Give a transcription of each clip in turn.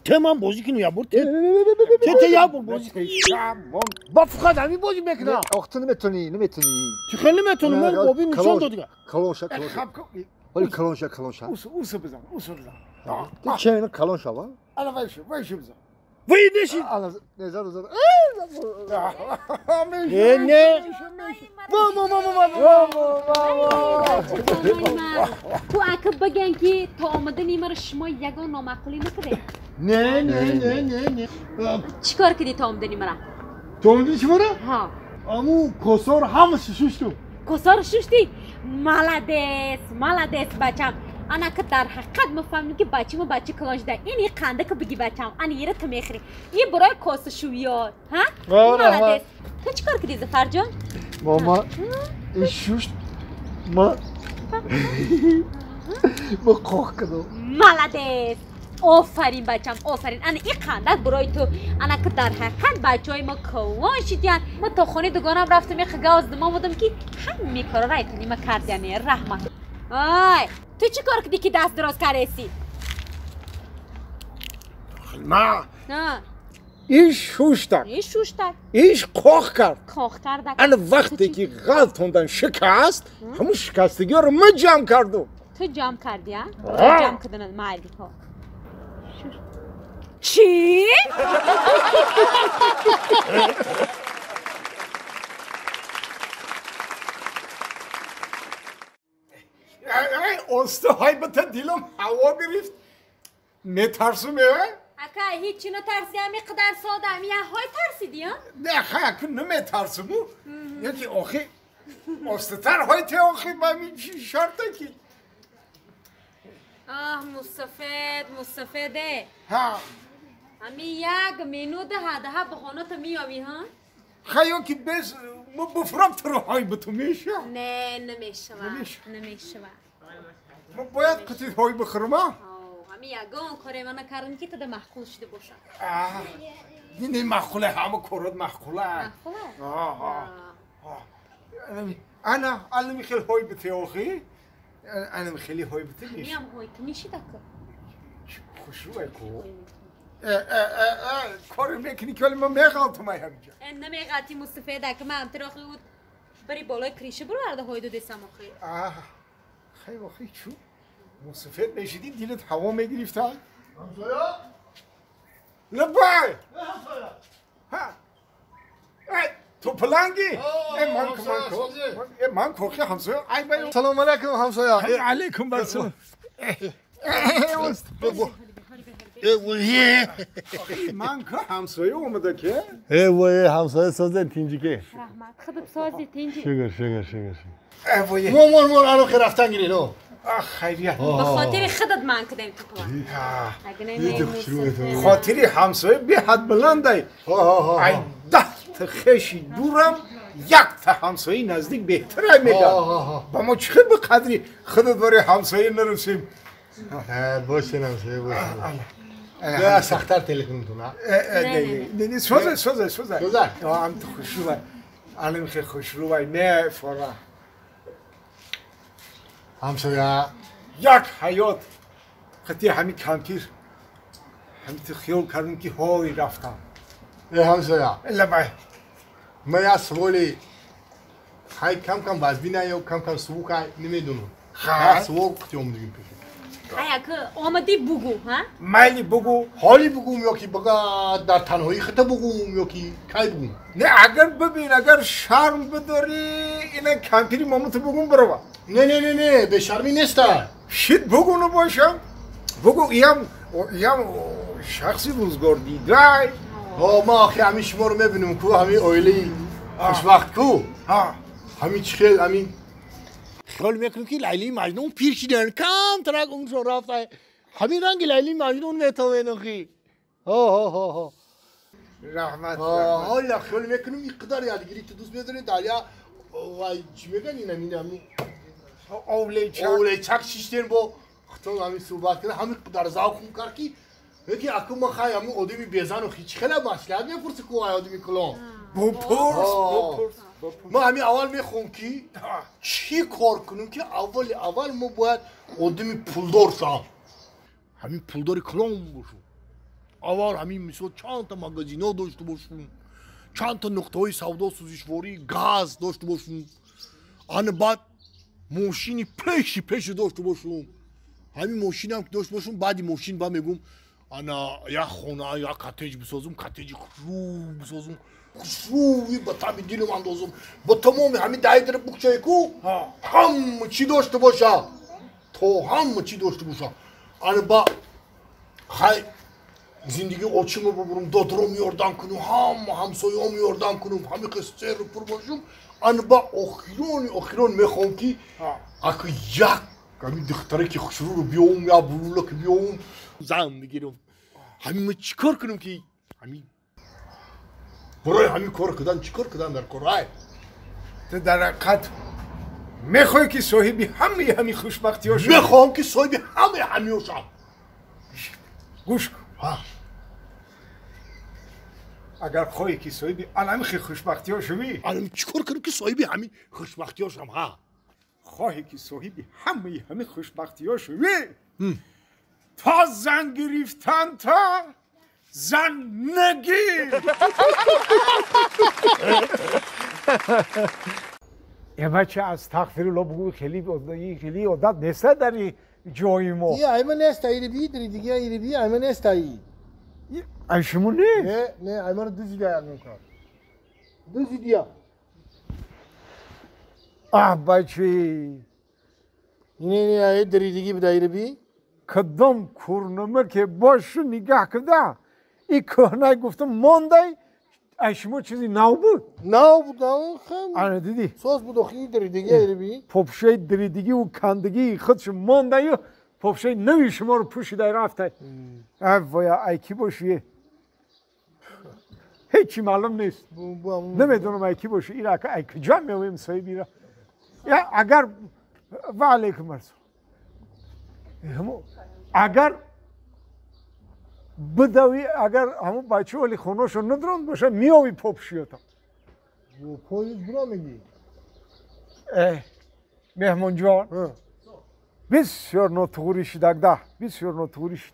Те ман бозӣ кунам я бор те. Те те я бор бозӣ. Ба фақат ҳамин бозӣ мекунам. Ох, ту наметонӣ, наметонӣ. Чӣ хел наметонам? Ман боби нишон дод дига. Калон ша, калон ша. Ҳоли калон ша, калон ша. Усу, усу бизан, усу бизан. Ту че ина калон шава? Ана вайшу, вайшу бизан. Вай неши. Ана не зад зад. Не, не. Мамо, мамо, мамо, мамо. Ту ака биган ки то омадани маро шумо ягон номаъқулӣ накардед? Не, не, не, не, не. Чӣ кор кардӣ то омадани мара? То омадани шумора? Ҳа. Аму косор ҳамаси шуштум. Косор шуштӣ? Молодец, молодец бачам. Ана ки дар ҳақиқат мефаҳмем ки бачи мо бачи калон шуда. Ин и қанда ки биги бачам, ана ира ту мехӯрӣ. Ин барои косашӯиёт, ҳа? Молодец. Ту чӣ кор кардӣ, Зафарҷон? Мама, ин шушт ма ма қоқ кардам. Молодец. Офарин бачам, офарин. Ана ин қандак барои ту. Ана ки дар ҳақиқат бачаҳои мо калон шидиянд. Ма то хонаи дугонам рафтам, як гавз дума будам ки ҳамаи корро айтани ма кардияне. Раҳмат. Ай, ту чӣ кор кардӣ ки даст дароз кардеси? Ма иш шуштак. Иш шуштак. Иш қоқ кард. Қоқ кардак. Ана вақте ки ғалтондан шикаст, ҳамун шикастагиҳоро ман ҷамъ кардум. Ту ҷамъ кардӣ, а? Ҷамъ карданат майли ҳо. Чӣ? Оста ҳайбата дилам ҳаво гирифт. Метарсум э? Ака, ҳечи натарси, ҳами қадар сода, ҳами як ҳой тарсидӣ, а? Не, хай, аку наметарсуму. Яки охи остатар ҳой те охи ба ми шарта ки. Аҳ, мусафед, мусафеде. Ҳа. Ҳами як минута ҳадаҳа ба хоната меёвӣ, ҳа? Хай, ки без мо буфрам туро ҳой буту меша? Не, намешава. Намешава. Мо бояд қити ҳой бихӯрам, а? Ҳами ягон коре ма накардам ки тада маъқул шуда бошад. Не, маъқуле, ҳама корот маъқула. Маъқула? Ана, ана хел ҳой бите охи. Ана хели ҳой бите меша. Ҳамиам ҳой ту мешидака. Хушрӯ ку. Кори мекунӣ ки вале ман меғалтам ай ҳаминҷа. Намеғалти мустафеда ки ман амтиро охи уд бари болои криша бироварда ҳой додесам охи. Хай охи чу? Мусафед мешидӣ дилат ҳаво мегирифта? Ҳамсоя? Лабай! Ҳамсоя! Ҳа! Ту паланги? Э ман ку ман ку. Э ман кохи ҳамсоя. Ай бай. Салом алайкум ҳамсоя. Алайкум ассалом. Ман ку ҳамсоя омада ки? Э вой ҳамсоя созен тинҷике. Раҳмат. Худат сози тинҷи. Шукр, шукр, шукр. Э вой. Мон мон мон ано рафтан гирин о. Ах, хайрият. Ба хотири худат ман кардем ту паланг. Хотири ҳамсоя беҳад баландай. Ай даҳ та хеши дурам як та ҳамсояи наздик беҳтарай мегӯяд. Ба мо чӣ ба қадри худат барои ҳамсоя нарасем? Бошен ҳамсоя бошен. Не, сахтар телефонтон, а? Не, не, соза, соза, соза. Соза? Ам ту хушрӯвай. Алим хе хушрӯвай, не фора. Ҳамсоя. Як ҳаёт қати ҳами кампир ҳами ту хиёл кардам ки ҳой рафтам. Э ҳамсоя. Лабай. Ман як суоли хай кам-кам вазбина ё кам-кам сувукай намедонам. Як суол қити омадагим пеши. Ай ака омадӣ бугу, ҳа? Майли бугу. Ҳоли бугум ё ки бага дар танҳоӣ хита бугум ё ки кай бугум? Не, агар бибин, агар шарм бидорӣ, ина кампири момуту бугум бирова. Не, не, не, не, бешармӣ неста. Шит бугуну бошам. Бугу иям, иям шахси рӯзгор дидай. Ҳо, ман охи ҳамин шуморо мебинам ку, ҳамин оилаи хушвақт ку. Ҳа. Ҳамин чӣ хел, ҳамин хиёл мекунам ки Лайлии Маҷнун пир шидан, камтарак умршон рафта. Ҳамин ранги Лайлии Маҷнун метавен охи. Ҳо, ҳо, ҳо, ҳо. Раҳмат. Ҳола хиёл мекунам ин қадар ядгирӣ ту дӯст медорӣ, даря вай чӣ мегӯян ин ҳамин ҳамин овлечак. Овлечак шиштен бо худтон ҳамин суҳбат кардан, ҳамин қадар завқум кард ки яки аку ман хай ҳамин одами безану чӣ хела маслиҳат мепурсӣ ку ай одами калон. Бупурс, бупурс. Ман ҳамин аввал мехоҳам ки чӣ кор кунем ки аввали аввал мо бояд одами пулдор шавам. Ҳамин пулдори калон бошам. Аввал ҳамин мисол чанд та магазино дошта бошум, чанд та нуқтаҳои савдо сӯзишвории газ дошта бошум, ана баъд мошини пеши пеши дошта бошум. Ҳамин мошинам ки дошта бошум, баъди мошин ба мегум ана як хона, як коттедж бисозум, коттеджи хушрӯ бисозум, хушрӯи ба тами дилам андозум, ба тамоми ҳамин даи дара букчае ку ҳама чӣ дошта боша, то ҳама чӣ дошта боша. Ана ба хай зиндагии очима бубурум, додром ёрдам кунум, ҳама ҳамсоём ёрдам кунум, ҳами қистеру пур бошум. Ана ба охирони охирон мехоҳам ки аку як ҳамин духтаре ки хушрӯро биёвум, як булула ки биёвум, зан бигирам. Ҳамин ма чӣ кор кунам ки ҳамин барои ҳамин кор кардан чӣ кор кардан дар кор? Ай ту дар ҳақиқат мехоҳӣ ки соҳиби ҳамаи ҳамин хушбахтиҳо шавӣ? Мехоҳам ки соҳиби ҳамаи ҳамиҳо шавам. Гӯш кун, агар хоҳӣ ки соҳиби алами хушбахтиҳо шавӣ, алами чӣ кор кунам ки соҳиби ҳамин хушбахтиҳо шавам? Ҳа, хоҳӣ ки соҳиби ҳамаи ҳамин хушбахтиҳо шавӣ, то зан гирифтан та зан нагир. Е бача, астағфируллоҳ, бугӯ хеле хеле одат нест дар ҷои мо. Ия айма нест, айриби дриги айриби айма нест ай. Ай шумо нест? Не, не, аймаро дуздида ягон кор. Дуздидия. Аҳ бачи. Не, не, ай дридиги буда айриби. Кадом курнама ки бошу нигаҳ куда, и кӯҳнай гуфтам мондай, ай шумо чизи нав буд? Нав буд, нав хам. Ана дидӣ? Соз буд охи дридиги айриби. Попшаи дридигиву кандагии худш мондаю, попшаи нави шуморо пӯшидай рафтай. Ай воя, ай кӣ бошӣ? Ҳечи маълум нест. Намедонам ай кӣ бошӣ. Ира ака ай куҷо меоем соҳиби ира? Я агар ва алайкум ассалом. Агар бидавӣ, агар ҳамон бача вали хонашо надаронд боша, меови попшиётам. Поезд бура мегӣ? Э, меҳмонҷон, бисёр нотуғурӣ шидагда, бисёр нотуғурӣ шид.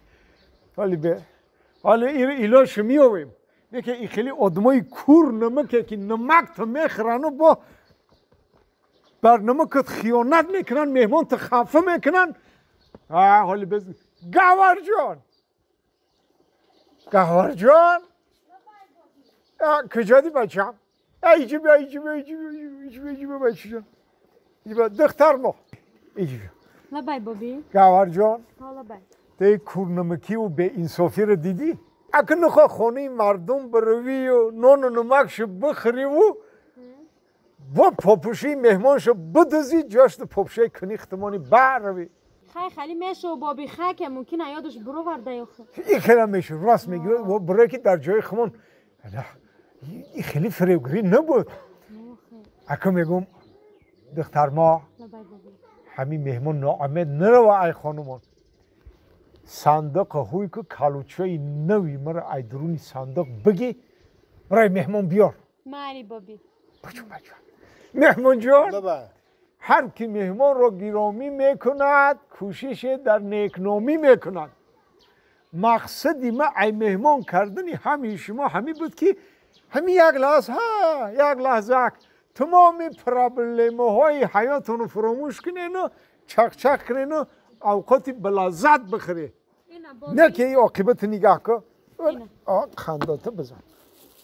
Вале бе, вале илош меовем. Неке и хеле одамои кур намаке ки намакта мехӯрану бо бар намакат хиёнат мекунанд, меҳмонта хафа мекунанд. Ҳоли без Гавҳарҷон, Гавҳарҷон, куҷодӣ бачам? Иҷи бия, иҷи бия, иҷи бия, иҷи бия, иҷи бия, бачаҷон. Иҷи бия, духтар мо. Иҷи бия. Лабай боби. Гавҳарҷон. Лабай. Те курнамакиву беинсофиро дидӣ? Ака нухо хонаи мардум биравию нону намакшо бихӯриву бо попушии меҳмоншо бидузӣ, ҷошто попушаи кунӣ хитмони баравӣ. Хай хали мешо боби хаке мумкин аёдаш буроварда ёхе. И хела мешо, рост мегӣ, барое ки дар ҷои хумон и хеле фиребгирӣ набуд. Ака мегум духтар мо, ҳамин меҳмон ноумед нарава ай хонумон. Сандуқ ҳуй ку калучаи нави мара ай дуруни сандуқ бигӣ, барои меҳмон биёр. Майли боби. Бачо, бачо. Меҳмонҷон, ҳар ки меҳмонро гиромӣ мекунад, кӯшише дар некномӣ мекунад. Мақсади ма ай меҳмон кардани ҳамаи шумо ҳамин буд ки ҳамин як лаҳза, як лаҳзак тамоми проблемаҳои ҳаётонро фуромӯш кунену чақчақ кунену авқоти балаззат бихӯред. Не ки ин оқибати нигаҳ кун. Қандота бизан,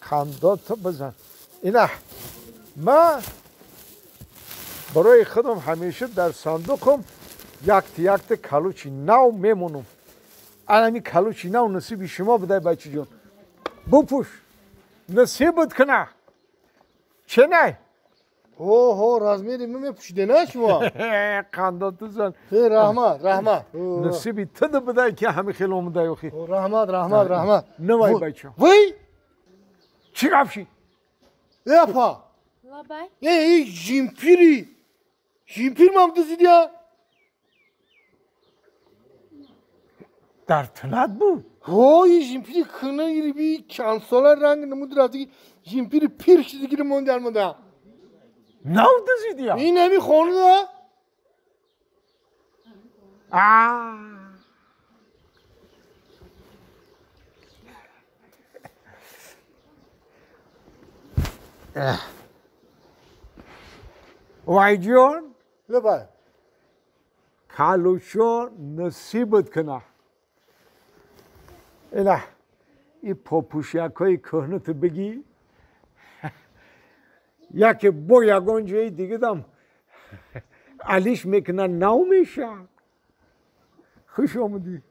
қандота бизан. Ина ма барои худам ҳамеша дар сандуқам якта якта калучи нав мемонам. Анами калучи нав насиби шумо будай, бачаҷон. Бупӯш, насибат куна. Ченай? Ҳо, размери ма мепӯшиде на шумо? Қандота зан. Раҳмат, раҳмат. Насиби туда будай ки ҳами хел омадай охи. Раҳмат, раҳмат, раҳмат. Навай бача. Вай? Чӣ гап шид? Э апа. Лабай. Э, ин жимпири. Жимпир мам дуздидия? Дар тунат буд? Ҳо, ин жимпири кӯна ириби чанд сола ранг намуд рафтаги жимпири пир шидагиро монда армода. Нав дуздидия? Ин ҳами хонуда? وای جون لبای کالوشو نصیبت کنه اله این پاپوشیکای کهنه تو بگی یکی با یگان جای دیگه دم علیش میکنه نو میشه. خوش آمدی.